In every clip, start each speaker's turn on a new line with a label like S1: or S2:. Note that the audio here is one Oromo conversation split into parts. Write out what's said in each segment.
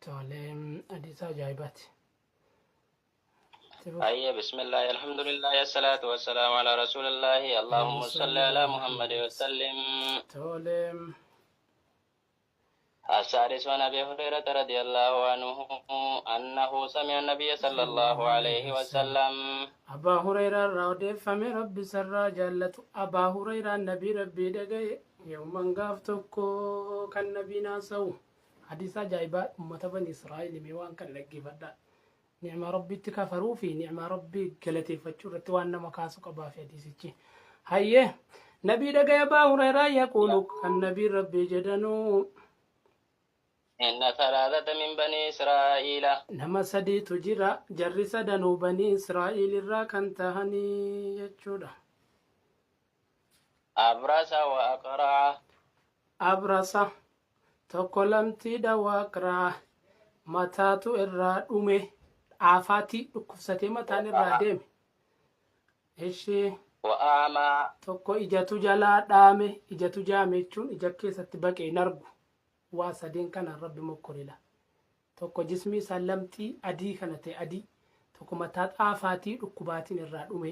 S1: Tole, hadiisa ajaa'ibaati. Itti fufi.
S2: Hayyee bismillaahi alhamdulillaahi assalaatu wassalaamu alaa rasuulillaahi Allahumma salli alaa Muhammadi wasallim.
S1: Tole.
S2: السادس عن أبي هريرة رضي الله عنه أنه سمع النبي صلى الله عليه وسلم
S1: Abbaa Hureyraa irraa odeeffame Rabbi isarraa jaallatu. Abbaa Hureyraa nabii Rabbii dhagaye yooman gaaf tokko kan nabiin haasa'u. Hadiisa ajaa'ibaa ummata bani Israa'el himee waan kana dhaggeeffadhaa. Ni'maa Rabbiitti kafaruu fi ni'maa Rabbii galateeffachuu irratti waan nama kaasu qabaa fi hadiisichi. Hayyee nabii dhagaye Abbaa Hureyraa yaquulu kan nabiin Rabbii jedhanuu.
S2: إن ثلاثة من بني إسرائيل
S1: Nama sadiitu jira jarri sadanuu banii Israa'el irraa kan tahanii jechuudha.
S2: أبرص وأقرع
S1: Abrasa tokko lamtiidha waaqraa mataatu irraa dhume aafaatii dhukkubsatee mataan irraa deeme. Ishee
S2: وأعمى
S1: tokko ijatu jalaa dhaame ijatu jaame jechuun ija keessatti baqee hin argu. Waa sadeen kanaan rabbi mokkorila. Tokko jismii isaa lamxii adii kana ta'e adii tokko mataa xaafaatii dhukkubaatiin irraa dhume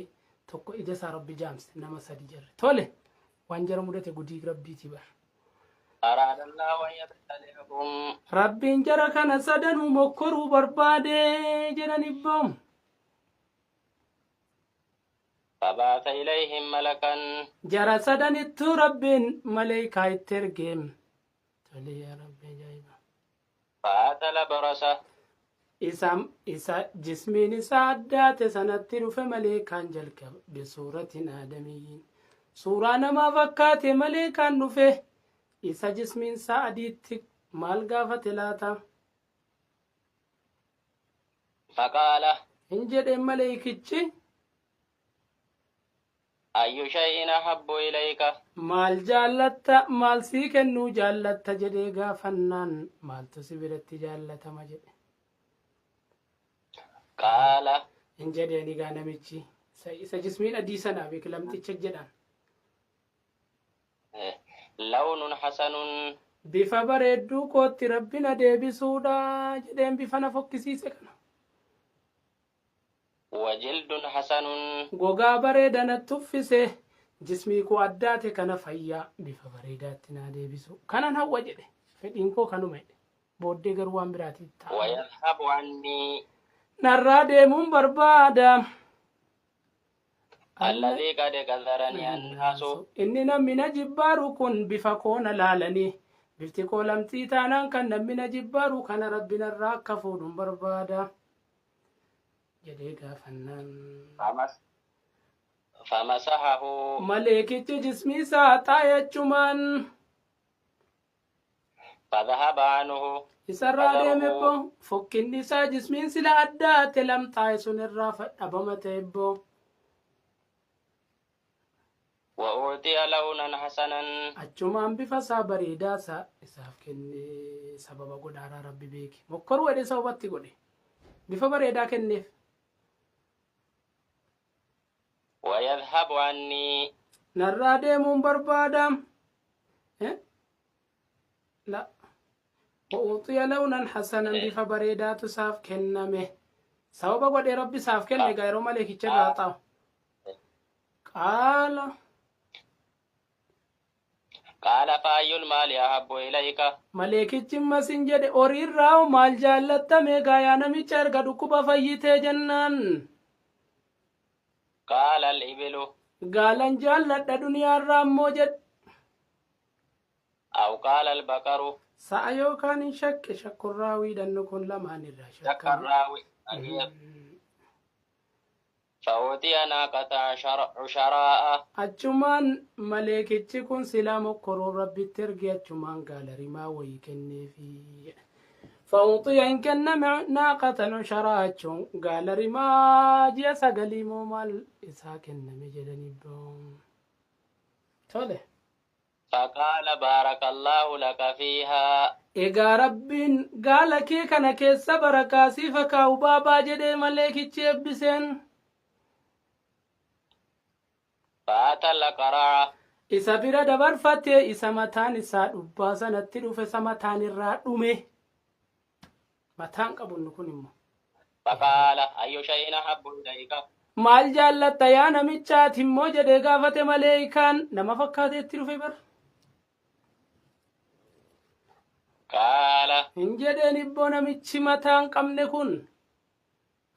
S1: tokko ija isaa rabbi jaamse nama sadi jarre. Tole waan jara mudate gudii rabbiitii bara.
S2: أراد الله أن يبتليهم
S1: Rabbiin jara kana sadanuu mokkoruu barbaade jedhan ibboom.
S2: فبعث إليهم ملكا
S1: Jara sadanittuu Rabbiin maleekaa itti ergeem. Tole yaa Rabbi ajaa'iba.
S2: فأتى الأبرص
S1: Isa isa jismiin isaa addaate sanatti dhufe maleekaan jalqaba bisuuratin aadamiyyiin. Suuraa namaa fakkaate maleekaan dhufe isa jismiin isaa adiitti maal gaafate laata?
S2: فقال
S1: Hin jedheen maleekichi
S2: أي شيء أحب إليك
S1: maal jaallatta maal sii kennuu jaallatta jedhee gaafannaan maaltu si biratti jaallatama jedhe.
S2: قال
S1: Hin jedheen egaa namichi isa jismiin adii sanaa beek lamxicha jedhan.
S2: لون حسن
S1: Bifa bareedduu kootti rabbi na deebisuudha jedheen bifa na fokkisiise kana.
S2: وجلد حسن
S1: Gogaa bareeda natti uffise jismii koo addaate kana fayyaa bifa bareedaatti naa deebisu kanan hawwa jedhe fedhiin koo kanuma jedhe booddee garuu waan biraatii ta'a.
S2: ويذهب عني
S1: Narraa deemuun barbaada.
S2: الذي قد كثرني الناس
S1: Inni namni na jibbaaru kun bifa koo na laalanii bifti koo lamxii taanaan kan namni na jibbaaru kana rabbi narraa akka fuudhuun barbaada jedhee gaafannaan.
S2: فمسحه
S1: Maleekichi jismii isaa xaayachumaan
S2: فذهب عنه
S1: isarraa deeme ebbo fokkinni isaa jismiin sila addaate lamxaa'e sun irraa dhabama ta'e ebbo.
S2: وأعطي لونا حسنا
S1: Achumaan bifa isaa bareedaa isaa isaaf kennee sababa godhaaraa rabbi beeke. Mokkoruu jedhee sababatti godhe. Bifa bareedaa kenneef.
S2: ويذهب عني
S1: Narraa deemuun barbaada. Eh? La. Wa'uuxiya lawnan hasanan bifa bareedaatu isaaf kenname. Sababa godhee rabbi isaaf kenne egaa yeroo maleekicha irraa xaa'u. Qaala.
S2: قال فأي المال أحب إليك
S1: Maleekichi immas hin jedhe horiirraa hoo maal jaallattame egaa yaa namicha erga dhukkuba fayyitee jennaan.
S2: قال الإبل
S1: Gaalan jaalladha duniyaarraa immoo jedhe.
S2: أو قال البقر
S1: Sa'a yookaan hin shakke shakkurraa wiidhannu kun lamaan irraa
S2: شك
S1: shakkame.
S2: الراوي فأوتي ناقة عشراء
S1: Achumaan maleekichi kun silaa mokkoruu rabbitti erge achumaan gaala rimaa wayii kenneefi. Fa'uuxiya hin kenname naaqatan usharaa jechuun gaala rimaa ji'a sagalii moo maal isaa kenname jedhanii boon. Tole.
S2: فقال بارك الله لك فيها
S1: Egaa rabbiin gaala kee kana keessa barakaa siif haa kaa'u baabaa jedhee maleekichi eebbiseen.
S2: فأتى الأقرع
S1: Isa bira dabarfatee isa mataan isaa dhubbaa sanatti dhufe isa mataan irraa dhume. Mataan qabu inni kun immoo.
S2: فقال أي شيء أحب إليك
S1: Maal jaallatta yaa namichaati immoo jedhee gaafate maleekaan nama fakkaateetti dhufe bar.
S2: قال
S1: Hin jedheen ibboo namichi mataa hin qabne kun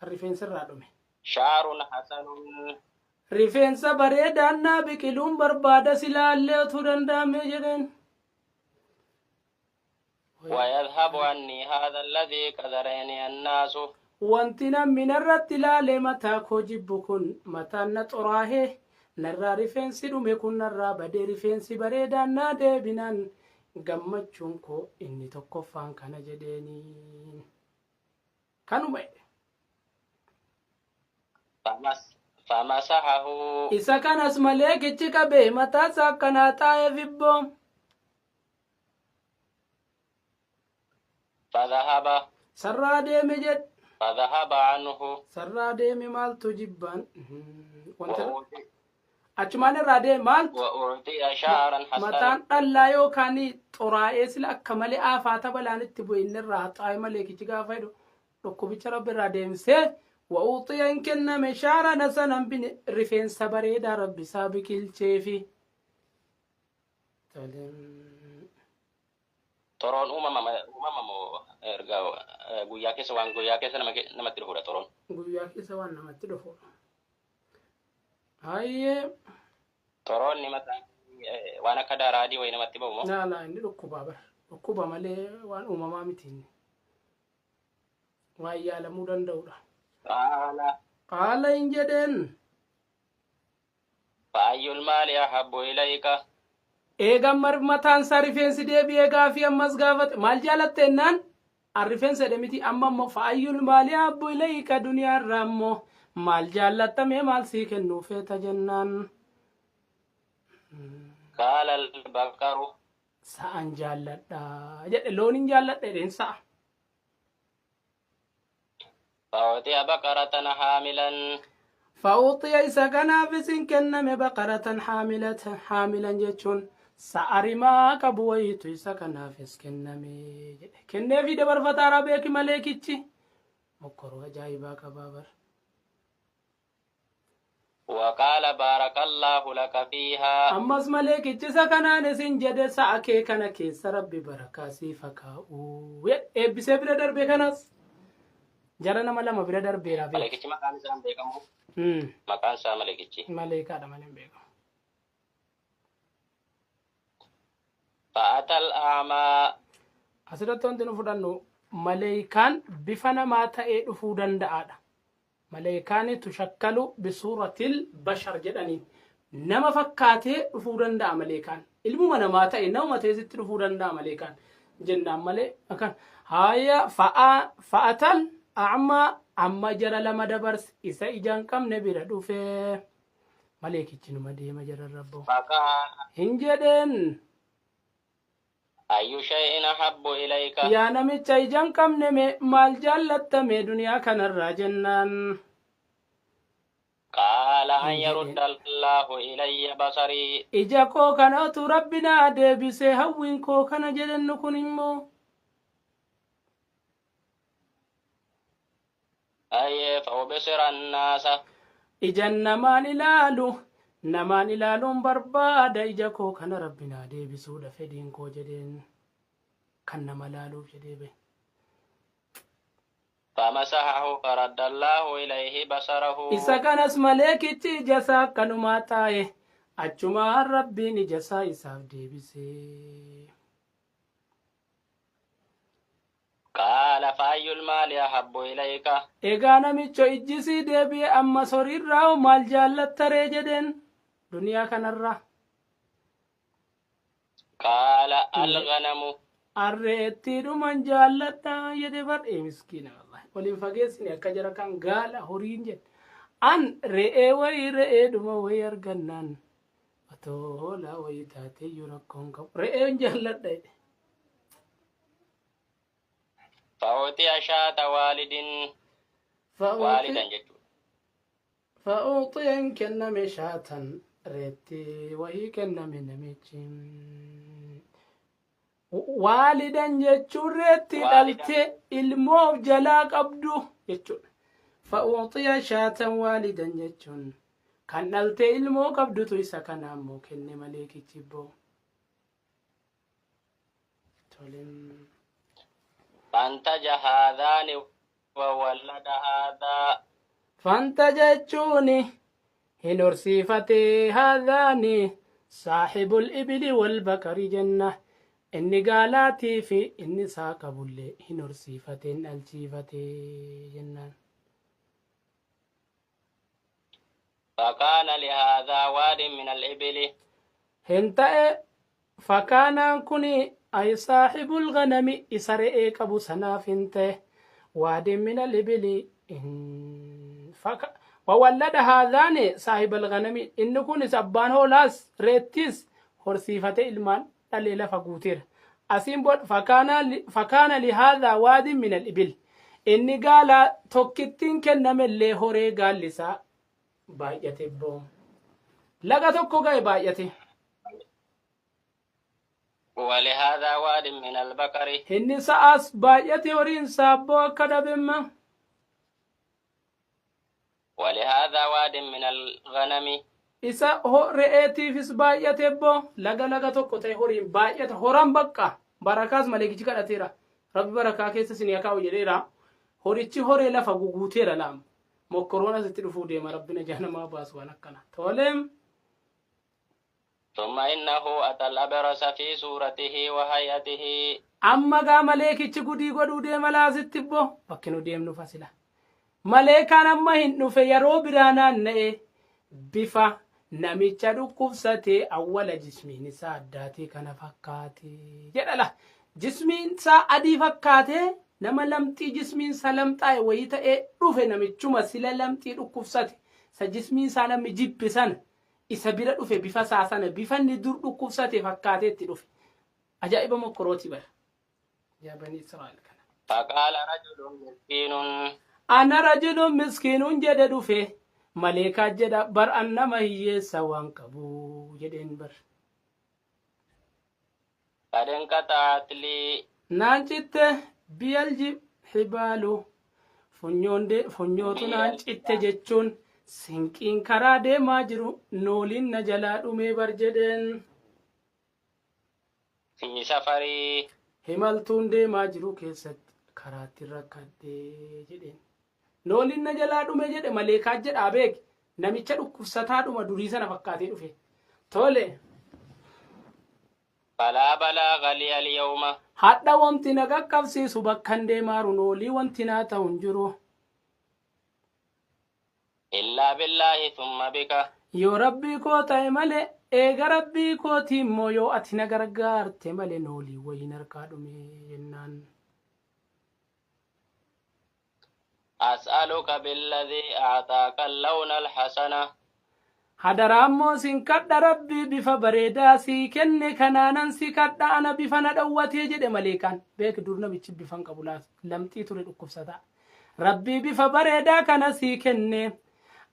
S1: rifeensa irraa dhume.
S2: شعر حسن
S1: Rifeensa bareedaan naa biqiluun barbaada silaallee utuu danda'ame jedheen.
S2: ويذهب عني هذا الذي كدرني الناس
S1: Wanti namni narratti ilaalee mataa koo jibbu kun mataan na xoraahee narraa rifeensi dhume kun narraa badee rifeensi bareedaan naa deebinaan gammachuun koo inni tokkoffaan kana jedheeni. Kanuma jedhe.
S2: فمسحه
S1: Isa kanas maleekichi qabee mataa isaa akkanaa xaa'eef ibboo.
S2: فذهب
S1: Sarraa deeme jedhe.
S2: فذهب عنه
S1: Sarraa deeme maaltu jibbaan? Wanta
S2: وأعطي,
S1: achumaan irraa deeme maaltu?
S2: وأعطي شعرا حسنا
S1: Mataan dhallaa yookaan xoraa'ee sila akka malee aafaata balaan itti bu'e inni irraa xaa'ee maleekichi gaafa jedhu dhukkubicha rabbi irraa deemsee wa'uuxiya hin kenname shaara nasanan bine rifeensa bareedaa rabbi isaa biqilcheefi.
S2: Xoroon uumama moo erga guyyaa keessa waan guyyaa keessa namatti dhufudha xoroon.
S1: Guyyaa keessa waan namatti dhufudha. Hayyee
S2: Xoroon mataa waan akka daaraadii wayii namatti ba'u moo?
S1: Laalaa inni dhukkubaa bara. Dhukkuba malee waan uumamaa miti inni. Waan yaalamuu danda'udha.
S2: Qaala
S1: Qaala hin jedheen.
S2: fa'ayyul maali ahabbu ilayka
S1: Eegan mataan isaa rifeensi deebi'ee gaafii ammas gaafate maal jaalatte jennaan an rifeensa jedhe miti amma immoo fa'ayyul maali ahabbu ilayka duniyaarraa immoo maal jaallattamee maal sii kennuu feeta jennaan
S2: qaala albaqaru
S1: sa'an jaalladha jedhe loon hin jaalladha jedheen sa'a.
S2: fa'uutiya baqaratan haamilan
S1: Fa'uuxiya isa kanaaf isin kenname baqaratan haamilatan haamilan jechuun sa'a rimaa qabu wayiitu isa kanaafis kenname jedhe. Kenneefii dabarfataara beeki maleekichi. Mokkoroo ajaa'ibaa qabaa bara.
S2: وقال بارك الله لك فيها
S1: Ammas maleekichi isa kanaan isin jedhe sa'a kee kana keessa rabbi barakaa siif haa kaa'u. Eebbisee bira darbe kanas jara nama lama bira darbeera beeki.
S2: Maleekichi maqaan isaa hin beekamu. Maqaan isaa maleekichi.
S1: Maleekaadha malee hin beekamu.
S2: فأتى الأعمى
S1: Asirratti wanti nu fudhannu maleekaan bifa namaa ta'ee dhufuu danda'aadha. Maleekaan tushakkalu bisuuratil bashar jedhaniin nama fakkaatee dhufuu danda'a maleekaan. Ilmuma namaa ta'e nama ta'eesitti dhufuu danda'a maleekaan jennaan malee akkan haaya fa'atal a'maa amma jara lama dabarse isa ija hin qabne bira dhufee maleekichi numa deema jara rabboo.
S2: فقال
S1: Hin jedheen.
S2: أي شيء أحب إليك
S1: Yaa namicha ija hin qabne mee maal jaallattame duniyaa kanarraa jennaan.
S2: قال أن
S1: Hin jedheen.
S2: يرد الله إلي بصري
S1: Ija koo kanatu rabbi naa deebisee hawwiin koo kana jedhennu kun immoo.
S2: أي فأبصر الناس
S1: Ijan namaan ilaalu namaan ilaaluun barbaada ija koo kana rabbi naa deebisuudha fedhiin koo jedheen kan nama laaluuf jedhee bahe.
S2: فمسحه فرد الله إليه بصره
S1: Isa kanas maleekichi ija isaa akkanumaa taa'e achumaan rabbiin ija isaa isaaf deebisee.
S2: قال فأي المال أحب إليك
S1: Egaa namicho ijji sii deebi'e ammas horiirraa hoo maal jaallattaree jedheen duniyaa kanarraa.
S2: قال الغنم
S1: Arreettii dhuman jaalladha jedhe bar'ee miskiina wallahi. Waliin fageessine akka jara kan gaala horiin jedhe. An re'ee wayii re'ee dhuma wayii argannaan otoo hoolaa wayii taatee iyyuu rakkoon qabu. Re'een jaalladha jedhe.
S2: فأعطي شاة والد والدا جدت
S1: Fa'uuxiyan kenname shaatan reetti wayii kenname namichi. Waalidan jechuun reetti
S2: Waalidan.
S1: dhalte ilmoof jalaa qabdu jechuudha. Fa'uuxiya shaatan waalidan jechuun kan dhaltee ilmoo qabdutu isa kana ammoo kenne malee kichibboo. Toleen.
S2: فانتج هذان وولد هذا.
S1: Fanta jechuun hin horsiifatee haadhaani saaxibul ibili wal bakari jenna. Inni gaalaatii fi inni isaa qabullee hin horsiifatee hin dhalchiifatee jennaan.
S2: فكان لهذا واد من الإبل.
S1: Hin ta'e fakkaanaan kun ay saaxibul ganami isa re'ee qabu sanaaf hin ta'e waadin min alibili wawallada haadhaani saahibal ganami inni kunis abbaan hoolaas reettis horsiifate ilmaan dhalee lafa guuteera. Asiin booda fakkaana lihaadhaa waadin min alibil inni gaala tokkittiin kennamellee horee gaallisaa baay'ate boo laga tokko ga'e baay'ate.
S2: ولهذا واد من البقر.
S1: Inni sa'aas baay'ate horiin saabboo akka dhabemma.
S2: ولهذا واد من الغنم.
S1: Isa re'eetiifis baay'ate boo laga laga tokko ta'e horiin baay'ate horan bakka barakaas maleekichi kadhateera. Rabbi barakaa keessa isin haa kaa'u jedheera. Horichi horee lafa guguuteera laama. Mokkoroon asitti dhufuu deema rabbi najaa namaa baasu waan akkana. Toleem.
S2: ثم إنه أتى الأبرص في صورته وهيئته.
S1: Amma gaa maleekichi gudii godhuu deema laasitti boo bakki nu deemnu fasila. Maleekaan amma hin dhufe yeroo biraa naanna'e bifa namicha dhukkubsatee awwala jismiin isaa addaatee kana fakkaate jedha la. Jismiin isaa adii fakkaatee nama lamxii jismiin isaa lamxaa'e wayii ta'ee dhufe namichuma sila lamxii dhukkubsate isa jismiin isaa namni jibbe sana isa bira dhufe bifa isaa sana bifa inni dur dhukkubsate fakkaatee itti dhufe. Ajaa'iba mokkorooti bara. Yaa bani Israa'el kana.
S2: فقال رجل مسكين.
S1: Ana rajulun miskiinuun jedhe dhufe maleekaa jedha bar an nama hiyyeessa waan qabu jedheen bar.
S2: قد انقطعت لي
S1: Naan citte biyalji hibaalu funyootu naan citte jechuun sinqiin karaa deemaa jiru nooliin na jalaa dhumee bar jedheen.
S2: في سفري.
S1: Himaltuun deemaa jiru keessatti karaatti rakkadhee jedheen. Nooliin na jalaa dhume jedhe maleekaa jedhaa beek namicha dhukkubsataa dhuma durii sana fakkaatee dhufe. Tole.
S2: فلا بلاغ لي اليوم.
S1: Hadha wanti na qaqqabsiisu bakkan deemaaru noolii wanti naa ta'u hin jiru.
S2: إلا بالله ثم بك.
S1: Yoo rabbii koo ta'e malee eega rabbii kootii immoo yoo ati na gargaarte malee noolii wayiin harkaa dhume jennaan.
S2: أسألك بالذي أعطاك اللون الحسن.
S1: Hadaraa immoo sin kadha rabbii bifa bareedaa sii kenne kanaanan si kadha ana bifa na dhowwatee jedhe maleekaan. Beek dur namichi bifa hin qabu lamxii ture dhukkubsataa. Rabbii bifa bareedaa kana sii kenne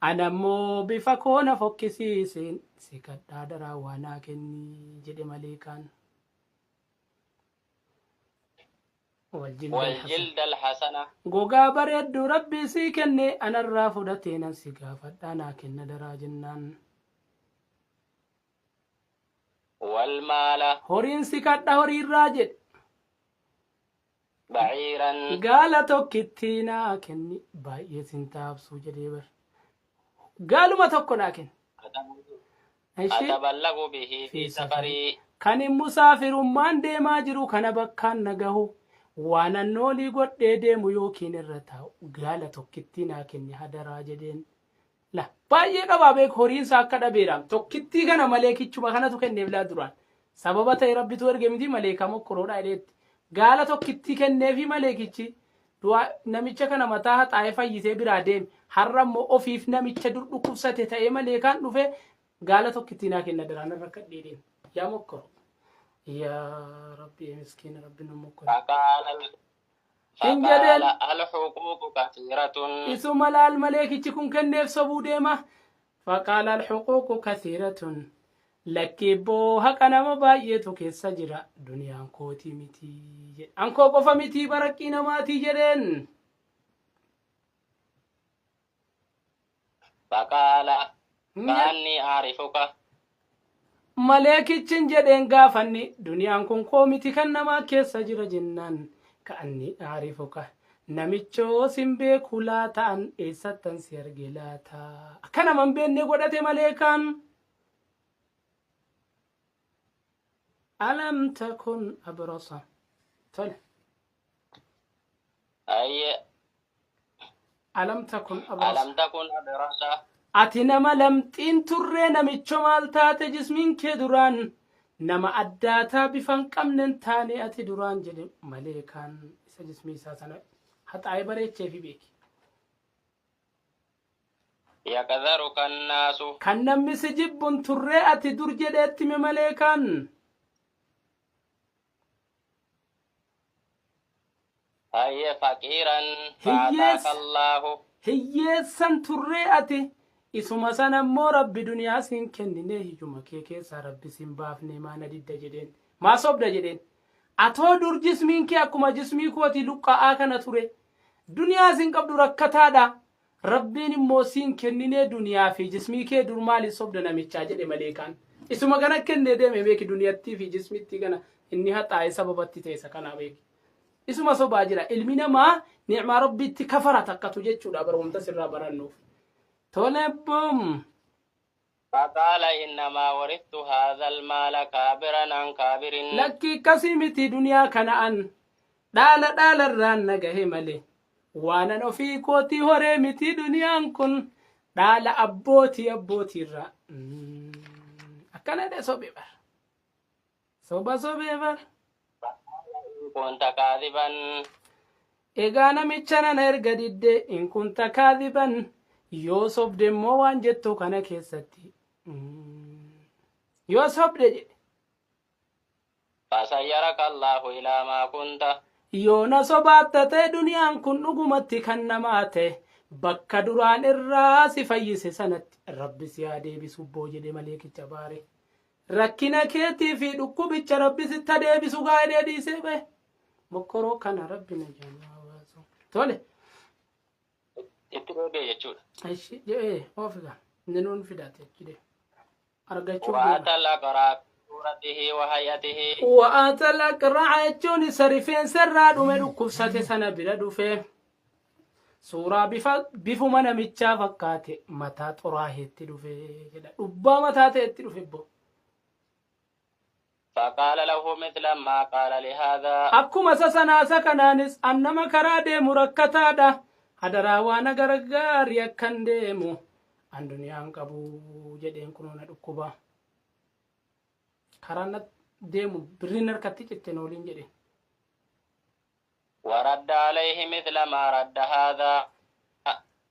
S1: ana immoo bifa koo na fokkisiiseen si kadha hadaraa waa naa kenni jedhe maleekaan. Waljilda alhasan.
S2: والجلد الحسن.
S1: Gogaa bareedduu rabbii sii kenne anarraa fudhatee nan si gaafadhaa naa kenna daraa jennaan.
S2: والمال.
S1: Horiin si kadha horiirraa jedhe.
S2: بعيرا.
S1: Gaala tokkittii naa kenni baay'ee sin taabsuu jedhee bar. Gaaluma tokko naa kenni. Ishee
S2: أتبلغ به
S1: fi
S2: في
S1: safarii.
S2: سفري.
S1: Kan hin musaafirummaan deemaa jiru kana bakkaan na gahu waan annoolii godhee deemu yookiin irra taa'u gaala tokkittii naa kenni hadaraa jedheen. La baay'ee qabaa beek horiinsa akka dhabeeraam tokkittii kana malee kichuma kanatu kenneef laa duraan sababa ta'e rabbitu erge miti malee kam okkoroodha jedheetti gaala tokkittii kenneefi malee kichi du'a namicha kana mataa haxaa'ee fayyisee biraa deeme har'a immoo ofiif namicha dur dhukkubsate ta'ee malee kan dhufe gaala tokkittii naa kenna daraan irra kadhee deeme yaa mokkoro yaa rabbi miskiina rabbi nu mokkoro.
S2: فقال
S1: Hin jedheen.
S2: فقال الحقوق كثيرة.
S1: Isuma laal maleekichi kun kenneef sobuu deema. Faqaala alxuquuqu kathiiratun. Lakkii boo haqa nama baay'eetu keessa jira duniyaan kootii miti jedhe. Ankoo qofa miti baraqqii namaatii jedheen.
S2: Faqaala kaanni aarifuka.
S1: Maleekichin jedheen gaafanni duniyaan kun koo miti kan namaa keessa jira jennaan ka'anni aarifuka. Namichoo sin beeku laataan eessattan si arge laata. Akka nama hin beekne godhate maleekaan. Alam takun abrasa. Tole.
S2: Ayye.
S1: Alam takun abrasa.
S2: Alam takun abrasa.
S1: Ati nama lamxiin turree namicho maal taate jismiin kee duraan nama addaataa bifa hin qabne hin taane ati duraan jedhe maleekaan isa jismii isaa sana haxaa'ee bareecheefi beeki.
S2: Yaqdharuka annaasu.
S1: Kan namni si jibbun turree ati dur jedheetti hime maleekaan.
S2: Ayye faqiiran
S1: Hiyyeessa.
S2: faataaka Allaahu.
S1: Hiyyeessan turree ati isuma sana immoo rabbi duniyaa siin kennine hiyyuma kee keessaa rabbi siin baafne maana didda jedheen maa sobda jedheen atoo dur jismiin kee akkuma jismii kooti luqqa'aa kana ture duniyaa siin qabdu rakkataadha rabbiin immoo siin kenninee duniyaa fi jismii kee dur maaliif sobda namichaa jedhe maleekaan isuma kana kennee deeme beeki duniyattii fi jismittii kana inni haxaa'ee sababatti ta'e isa kanaa beeki. Isuma sobaa jira. Ilmi namaa ni'maa rabbiitti kafara takkatu jechuudha barumsa sirraa barannuuf. Tole boom.
S2: Faqaala innamaa warithtu haadha almaala kaabiran an kaabirin.
S1: Lakki akkasii miti duniyaa kana an dhaala dhaalarraan na gahe malee. Waanan ofii kootii horee miti duniyaan kun dhaala abbootii abbootiirraa. Akkana dhe sobee bara. Soba sobee bara.
S2: Kunta kaadhiban.
S1: Egaa namicha nana erga diddee in kunta kaadhiban yoo sobde immoo waan jettu kana keessatti. Yoo sobde jedhe.
S2: Fasayyaraka Allaahu ilaa maa kunta.
S1: Yoo na sobaatta ta'e duniyaan kun dhugumatti kan namaa ta'e bakka duraan irraa si fayyise sanatti rabbi si haa deebisu boo jedhe maleekicha baare. Rakkina keetii fi dhukkubicha rabbi sitta deebisu gaa'elee dhiisee bahe. Mokkoroo kana rabbi na jalaa baasu. Tole.
S2: Itti deebi'e jechuudha.
S1: Ishi jedhee oofiga. Inni nuun fidate jedhee. Argachuuf deema.
S2: Wa'ata al-aqraa suuratihi wa hay'atihi.
S1: Wa'ata al-aqraa jechuun isa rifeensa irraa dhume dhukkubsate sana bira dhufe. Suuraa bifa bifuma namichaa fakkaate mataa xuraaheetti dhufe jedha. Dhubbaa mataa ta'etti dhufe boo.
S2: Faqaala lahu mithla maa qaala lihaadhaa.
S1: Akkuma isa sanaa isa kanaanis an nama karaa deemu rakkataadha. Hadaraa waa na gargaari akkan deemu. An duniyaan qabu jedheen kunoo na dhukkuba. Karaa na deemu birriin harkatti citte nooliin jedheen.
S2: Waradda alayhi mithla maa radda haadhaa.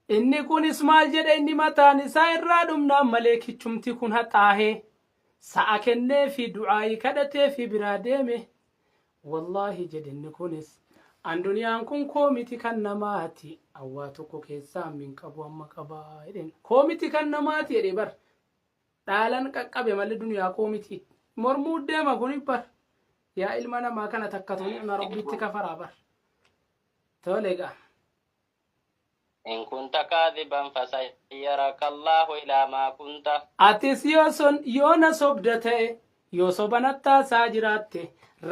S1: Inni kunis maal jedhe inni mataan isaa irraa dhumnaan maleekichumti kun haxaahee sa'a kenneefi du'aayii kadhateefi biraa deeme. Wallaahi jedhe inni kunis an duniyaan kun koo miti kan namaati an waa tokko keessaa min qabu amma qabaa jedheen. Koo miti kan namaati jedhe bar dhaalan qaqqabe malee duniyaa koo miti mormuu deema kuni bar yaa ilma namaa kana takkatu ni'ma rabbitti kafaraa bar. Tole egaa.
S2: In kunta kaadhiban fasayyaraka Allaahu ilaa maa kunta.
S1: Atis yoo son yoo na sobda ta'e yoo soba nattaasaa jiraatte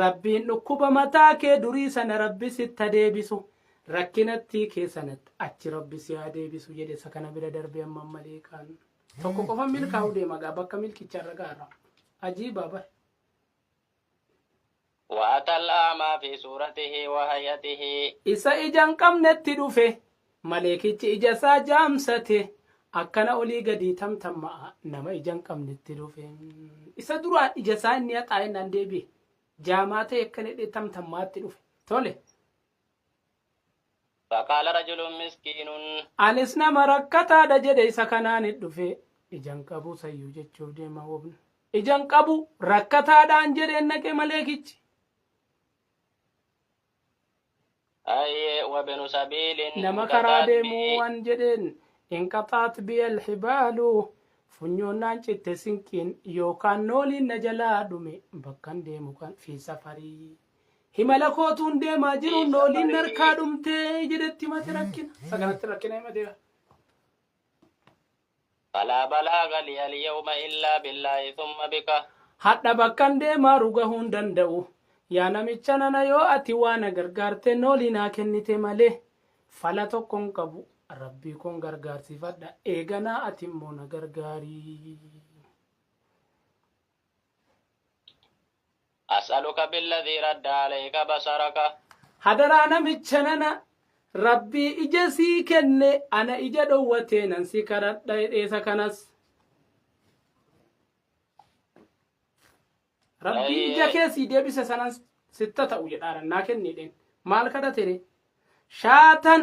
S1: rabbiin dhukkuba mataa kee durii sana rabbi sitta deebisu rakkinattii kee sanatti achi rabbi si haa deebisu jedhe isa kana bira darbee amma malee kaan tokko qofa milkaa'uu deema gaa bakka milkicha irra gaarra ajiiba bar.
S2: Wa'ata al-a'maa fi suuratihi wa hay'atihi.
S1: Isa ija hin qabnetti dhufe maleekichi ija isaa jaamsate akkana olii gadii tamtamma'a nama ija hin qabnetti dhufe. Isa duraan ija isaa inni haxaa'ennaan deebi'e jaamaa ta'e akkana hidhee tamtammaatti dhufe. Tole.
S2: Faqaala rajulun miskiinun.
S1: Anis nama rakkataadha jedhe isa kanaan dhufe ija hin qabu sayyuu jechuuf deema wobna. Ija hin qabu rakkataadhaan jedheen naqe maleekichi.
S2: Ayyee wabinu sabiilin
S1: Nama karaa
S2: inqaxaat
S1: deemuu
S2: bihi.
S1: waan jedheen inqaxaat biya alhibaalu Funyoon naan citte sinqiin yookaan nooliin na jalaa dhume bakkan deemu kan fi safarii. Himala kootuun deemaa jiru
S2: في
S1: nooliin narkaa
S2: سفري
S1: dhumtee jedhetti himate rakkina. Isa kanatti rakkina himateera.
S2: فلا بلاغ لي اليوم إلا بالله ثم بك.
S1: Hadha bakkan deemaa ruga hin danda'u. Yaa namicha nana yoo ati waa na gargaarte noolii naa kennite malee fala tokko hin qabu. Rabbii koon gargaarsifadha. Eeganaa ati immoo na gargaarii.
S2: أسألك بالذي رد عليك بصرك.
S1: Hadaraa namicha nana rabbii ija sii kenne ana ija dhowwatee nan si kadhadha jedheesa kanas. Rabbii ija
S2: أي
S1: kee sii deebise sanan sitta ta'u jedhaadha naa kenniidheen. Maal kadhate shaatan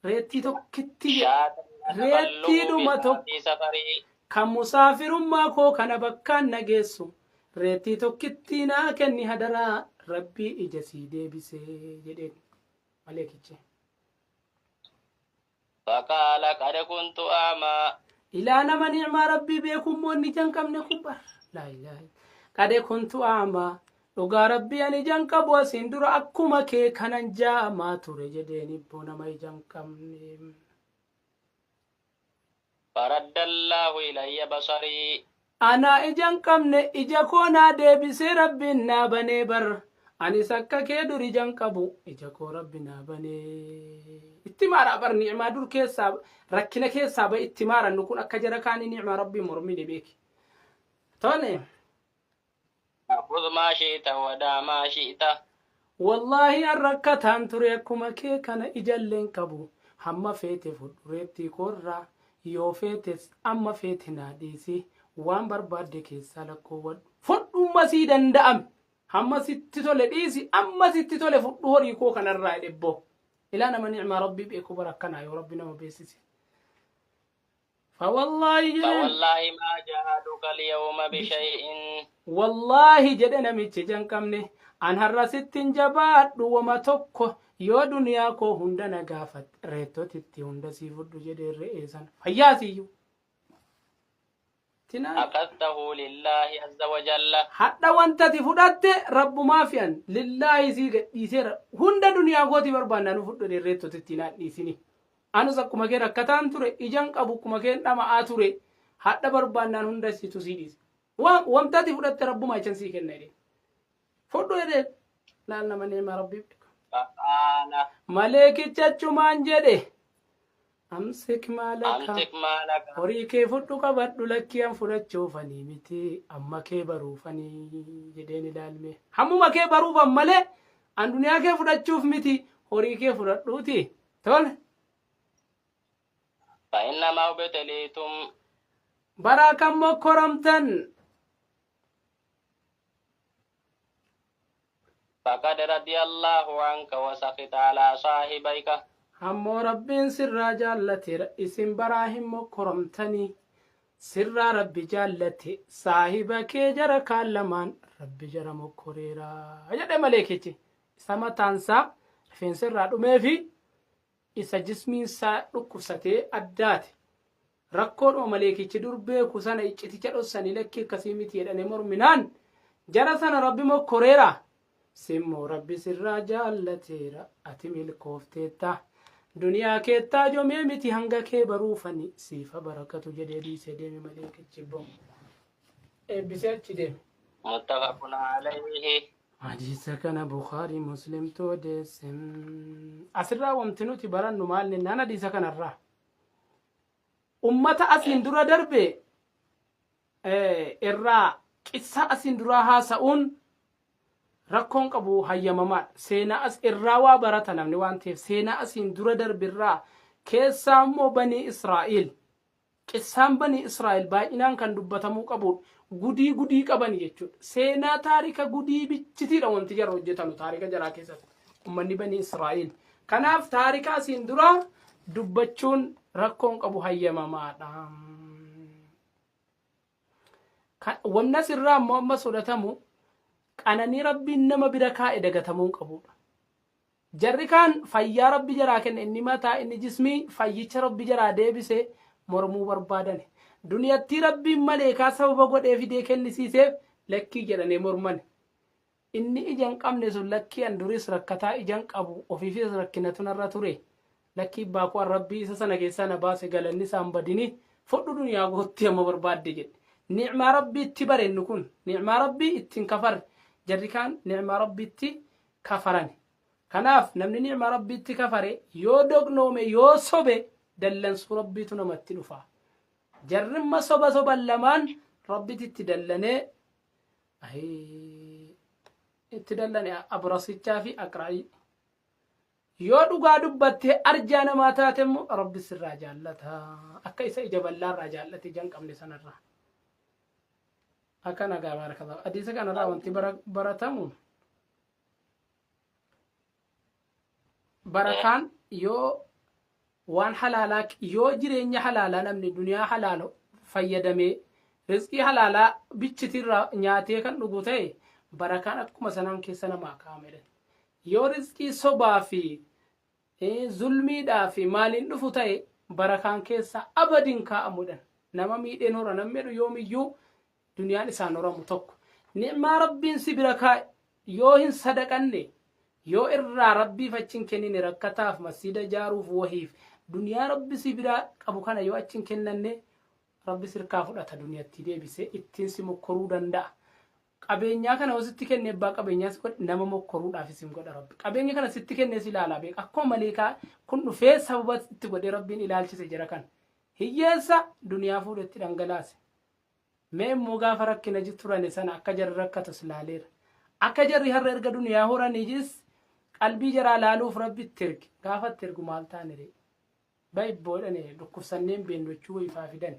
S1: reettii tokkitti jedhe.
S2: شاة أتبلغ
S1: Reettiidhuma
S2: بها
S1: tokko
S2: في سفري.
S1: kan musaafirummaa koo kana bakkaan na geessu reettii tokkittii naa kenni hadaraa rabbii ija sii deebise jedheen maleekichi.
S2: فقال قد كنت أعمى.
S1: Ilaa nama ni'maa rabbii beekummoo inni ija hin qabne kun bar. Laa ilaaha. Qade kuntu aamaa dhugaa rabbii ani ija hin qabu asiin dura akkuma kee kanan jaamaa ture jedheen ibboo nama ija hin qabne.
S2: فرد الله إلي بصري.
S1: Anaa ija hin qabne ija koo naa deebisee rabbiin naa banee bar. Anis akka kee dur ija hin qabu ija koo rabbi naa banee. Itti maaraa bar ni'maa dur keessaa rakkina keessaa ba itti maarannu kun akka jara kaanii ni'maa rabbii mormini beeki. Tole.
S2: خذ ما شئت ودع ما شئت.
S1: Wallaahi an rakkataan ture akkuma kee kana ijalleen qabu. Hamma feete fudhu reettii koorraa yoo feetes amma feete naa dhiisi waan barbaadde keessaa lakkoowwadhu. Fudhumma sii danda'ame. Hamma sitti tole dhiisi amma sitti tole fudhu horii koo kanarraa dhibboo. Ilaa nama ni'maa rabbii beeku bara akkanaa yoo rabbi nama beeksise. Fawallaahi jedheen.
S2: فوالله ما جاهدك اليوم بشيء.
S1: Wallaahi jedhe namichi ija hin qabne an har'a sittin jabaadhu wama tokko yoo duniyaa koo hunda na gaafatte reettotitti hunda sii fudhu jedhee re'ee sana fayyaasiyyuu. Tinaan
S2: أخذته لله عز وجل.
S1: Hadha wanta ati fudhatte rabbumaa fi'an lillaahi sii gadhiiseera hunda duniyaa kooti barbaanna nu fudhu reettotitti naan dhiisini. Anus akkuma kee rakkataan ture ijaan qabu akkuma kee dhama'aa ture hadha barbaannaan hunda situ sii dhiise. Wanta ati fudhatte rabbumaa ichan sii kenna jedhee. Fudhu jedhee laal nama neema rabbii beeku.
S2: فقال
S1: Maleekicha achumaan jedhe amsik maalaka
S2: أمسك مالك.
S1: Horii kee fudhu qabadhu lakkii an fudhachuufanii miti amma kee baruufanii jedheen ilaalme. Hammuma kee baruufan malee an duniyaa kee fudhachuuf miti horii kee fudhadhuuti. Tole.
S2: فإنما ابتليتم
S1: Baraa kan mokkoramtan
S2: فقد رضي الله عنك وسخط على صاحبيك.
S1: Ammoo rabbiin sirraa jaallateera isin baraa hin mokkoramtanii sirraa rabbi jaallate saahiba kee jara kaan lamaan rabbi jara mokkoreera jedhe maleekichi isa mataansaa rifeensa irraa dhumee fi isa jismiinsaa dhukkubsatee addaate rakkoodhuma maleekichi dur beeku sana icciticha dhossanii lakkii akkasii miti jedhanii morminaan jara sana rabbi mokkoreera simmoo rabbi sirraa jaallateera ati milkoofteetta duniyaa keettaa jomee miti hanga kee baruufani siifa barakatu jedhee dhiisee deeme maleekichi bom eebbisee achi deeme.
S2: متفق عليه.
S1: Hadiisa kana Bukaarii Muslimtu odeesse. Asirraa wanti nuti barannu maal jennaan hadiisa kanarraa. Ummata asiin dura darbe irraa qissa asiin duraa haasa'uun rakkoon qabu hayyamamaadha. Seenaa as irraa waa barata namni waan ta'eef seenaa asiin dura darbe irraa keessaa immoo banii Israa'el. Qissaan banii Israa'el baay'inaan kan dubbatamuu qabudha. Gudii gudii qaban jechuudha. Seenaa taarika gudii bichitiidha wanti jara hojjetanu taarika jaraa keessatti. Uummanni banii Israa'el. Kanaaf taarika asiin dura dubbachuun rakkoon qabu hayyamamaadha. Wanni asirraa immoo amma sodatamu qananii rabbiin nama bira kaa'e dagatamuu hin qabudha. Jarri kaan fayyaa rabbi jaraa kenne inni mataa inni jismii fayyicha rabbi jaraa deebise mormuu barbaadan. Duniyattii Rabbiin maleekaa sababa godhee fidee kennisiiseef lakkii jedhanii morman. Inni ija hin qabne sun lakkii an duris rakkataa ija hin qabu ofiifis rakkinatu narra ture. Lakkii baakuu an Rabbii isa sana keessaa na baase galanni isaan badini fudhu duniyaa gootti amma barbaadde jedhe. Ni'maa Rabbii itti bare inni kun. Ni'maa Rabbii itti hin kafarre. Jarri kaan ni'maa Rabbiitti kafarani. Kanaaf namni ni'maa Rabbiitti kafare yoo doqnoome yoo sobe dallansuu Rabbiitu namatti dhufa. Jarrimma soba soban lamaan Rabbitti itti dallanee itti dallane abrasichaa fi aqra'ii. Yoo dhugaa dubbattee arjaa namaa taate immoo Rabbi sirraa jaallata. Akka isa ija bal'aarraa jaallate ija hin qabne sanarraa. Akkana gaa baarakallahu. Hadiisa kanarraa wanti baratamu barakaan yoo waan halaalaa yoo jireenya halaalaa namni duniyaa halaala fayyadamee rizqii halaalaa bichitirraa nyaatee kan dhugu ta'e barakaan akkuma sanaan keessa namaa kaa'ame. Yoo rizqii sobaa fi zulmiidhaa fi maaliin dhufu ta'e barakaan keessa abadiin kaa'amudha. Nama miidheen hora namni jedhu yoomiyyuu duniyaan isaan horamu tokko. Ni'maa Rabbiin si bira kaa'e yoo hin sadaqanne, yoo irraa Rabbiif achi hin kennine, rakkataaf masjiida ijaaruuf wahiif duniyaa Rabbi si biraa qabu kana yoo achi hin kennanne Rabbi sirkaa fudhata, duniyattii deebisee ittiin si mokkoruu danda'a. Qabeenyaa kana yoo sitti kenne abbaa qabeenyaa si godhe nama mokkoruudhaaf isin godha Rabbi. Qabeenya kana sitti kennee si ilaalaa beeka. Akkuma maleekaa kun dhufee sababa itti godhee Rabbiin ilaalchise jara kana. Hiyyeessa duniyaa fuudhetti dhangalaase. Mee immoo gaafa rakkina turane sana akka jarri rakkatus laaleera. Akka jarri har'a erga duniyaa horaniijis qalbii jaraa laaluuf Rabbi itti erge. Gaafa itti ergu maal taane ree? Ba'ibboo jedhane dhukkubsannee hin beeknu jechuu wayifaa fidan.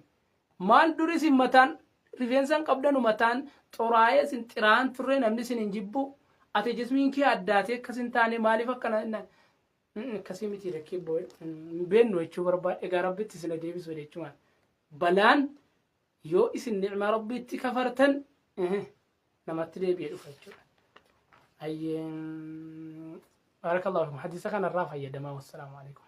S1: Maal duri isin mataan rifeensa hin qabdanu, mataan xoraa'ee isin xiraa'an turre, namni isin hin jibbu. Ati jismiin kee addaatee akkas hin taane maaliif akkana jennaan? Akkasii miti rakkee hin beeknu jechuu barbaade. Egaa Rabbitti isin deebisu jechumaan. Balaan yoo isin ni'maa Rabbiitti kafartan namatti deebi'ee dhufa jechuudha. Ayyee, baarakallahu fikum. Hadiisa kanarraa fayyadamaa. Wassalaamu alaikum.